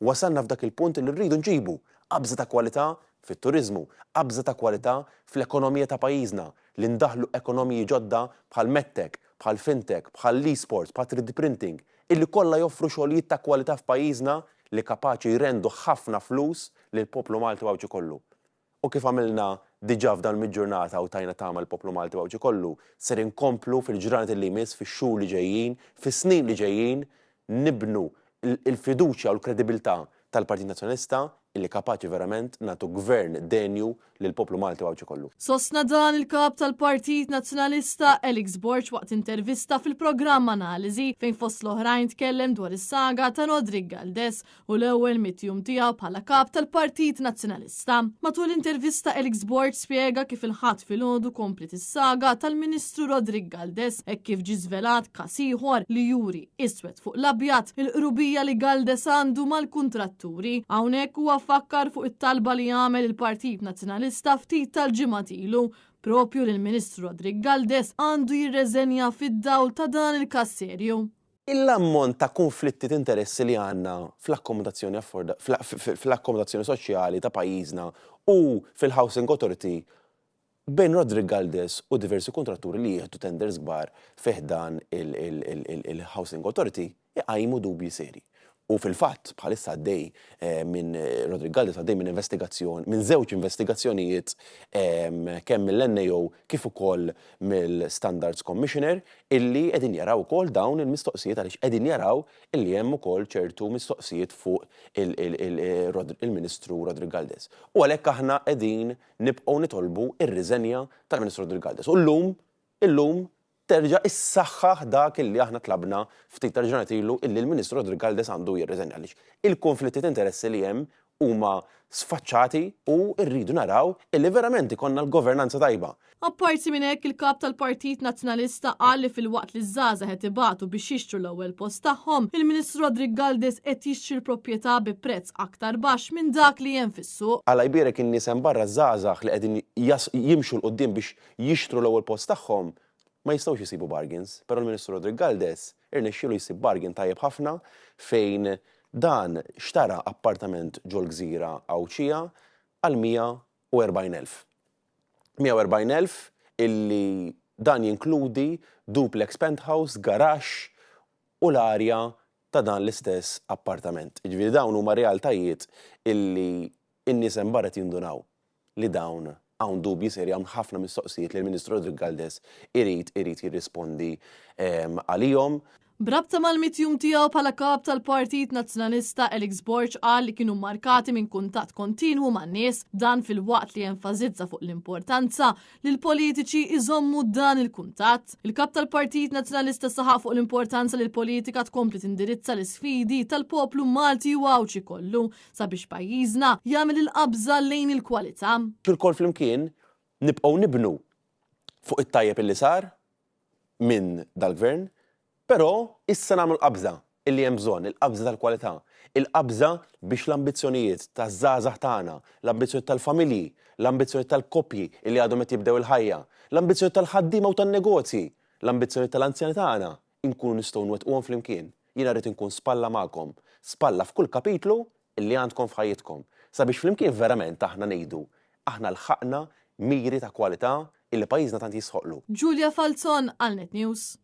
Wasalna f'dak il-punt li rridu nġibu qabża ta' kwalità fit-turiżmu, qabża ta' kwalità fl-ekonomija ta' pajjiżna, li ndaħħlu ekonomiji ġodda bħal medtech, bħal fintech, bħal l-esports, bħal 3D printing, illi kollha joffru xogħlijiet ta' kwalità f'pajjiżna li kapaċi jrendu ħafna flus lill-poplu Malti u Għawdxi kollu. U kif għamilna diġà f'dan il-miġġurnata u tajna tama lill-poplu Malti u Għawdxi kollu, ser inkomplu fil-ġranet li jmiss, fix-xhur li ġejjin, fis-snin li ġejjin, nibnu l-fiduċja u l-kredibilità tal-Partit Nazzjonalista illi kapaċi verament nagħtu gvern denju lill-poplu Malti u Għawdxi kollu. Sostna dan il-Kap tal-Partit Nazzjonalista Alex Borg waqt intervista fil-programm Analiżi fejn fost l-oħrajn tkellem dwar is-saga ta' Roderick Galdes u l-ewwel mitjum tiegħu bħala Kap tal-Partit Nazzjonalista. Matul l-intervista Alex Borg spjega kif il-Ħadd filgħodu kompliet is-saga tal-Ministru Roderick Galdes hekk kif ġie żvelat każ ieħor li juri iswed fuq l-abjad il-qrubija li Galdes għandu mal-kuntratturi. Hawnhekk huwa fakkar fuq it-talba li għamel il-Partit Nazzjonalista ftit tal-ġimgħat ilu propju li l-Ministru Roderick Galdes għandu jirreżenja fid-dawl ta' dan il-każ serju. L-ammont ta' kunflitti t'interessi li għandna fl-akkomodazzjoni fl-akkomodazzjoni soċjali ta' pajjiżna u fil-Housing Authority bejn Roderick Galdes u diversi kuntratturi li jieħdu tenders kbar fi ħdan il-Housing Authority iqajmu dubji serji. U fil-fatt bħalissa għaddej minn Roderick Galdes għaddej minn investigazzjoni, minn żewġ investigazzjonijiet kemm mill-NAO kif ukoll mill-Standards Commissioner illi qegħdin jaraw ukoll dawn il-mistoqsijiet għaliex qegħdin jaraw illi hemm ukoll ċertu mistoqsijiet fuq il-Ministru Roderick Galdes. U għalhekk aħna qegħdin nibqgħu nitolbu r-riżenja tal-Ministru Roderick Galdes. U llum, illum terġa' issaħħaħ dak illi aħna tlabna ftit tal-ġranet ilu illi l-Ministru Roderick Galdes għandu jirriżenja għaliex il-konflitti ta' interessi li hemm huma sfaċċati u rridu naraw illi verament ikollna l-governanza tajba. Apparti minn hekk, il-Kap tal-Partit Nazzjonalista qal li filwaqt li ż-żgħażagħ qed ibatu biex jixtru l-ewwel post tagħhom, il-Ministru Roderick Galdes qed jixtri l-proprjetà bi prezz aktar baxx minn dak li hemm fis-suq. Alla jbierek in-nies hemm barra ż-żgħażagħ li qegħdin jimxu 'l quddiem biex jixtru l-ewwel post tagħhom, ma jistgħux isibu bargains, però l-Ministru Roderick Galdes irnexxielu jsib bargain tajjeb ħafna fejn dan xtara appartament ġol-gżira Għawdxija għal 140,000. 140,000 illi dan jinkludi duplex penthouse, garaxx u l-arja ta' dan l-istess appartament. Jiġifieri dawn huma realtajiet illi n-nies hemm barra qed jindunaw li dawn hawn dubji serji, hawn ħafna mistoqsijiet li l-Ministru Roderick Galdes irid irid jirrispondi għalihom. B'rabta mal-mitt jum tiegħu bħala Kap tal-Partit Nazzjonalista, Alex Borg qal li kienu mmarkati minn kuntatt kontinwu man-nies, dan filwaqt li enfasizza fuq l-importanza li l-politiċi jżommu dan il-kuntatt. Il-Kap tal-Partit Nazzjonalista saħaq fuq l-importanza li l-politika tkompli tindirizza l-isfidi tal-poplu Malti u Għawdxi kollu sabiex pajjiżna jagħmel il-qabża lejn il-kwalità. Ilkoll flimkien nibqgħu nibnu fuq it-tajjeb illi sar minn dal-Gvern, però issa nagħmlu l-qabża illi hemm bżonn, il-qabża tal-kwalità, il-qabża biex l-ambizzjonijiet taż-żgħażagħ tagħna, l-ambizzjonijiet tal-familji, l-ambizzjonijiet tal-koppji illi għadhom qed jibdew il-ħajja, l-ambizzjonijiet tal-ħaddiema u tan-negozji, l-ambizzjonijiet tal-anzjani tagħna, inkunu nistgħu nwettquhom flimkien. Jiena rrid inkun spalla magħkom, spalla f'kull kapitlu illi għandkom f'ħajjitkom, sabiex flimkien verament aħna ngħidu, aħna lħaqna miri ta' kwalità illi pajjiżna tant jistħoqqlu. Julia Falzon għal Net News.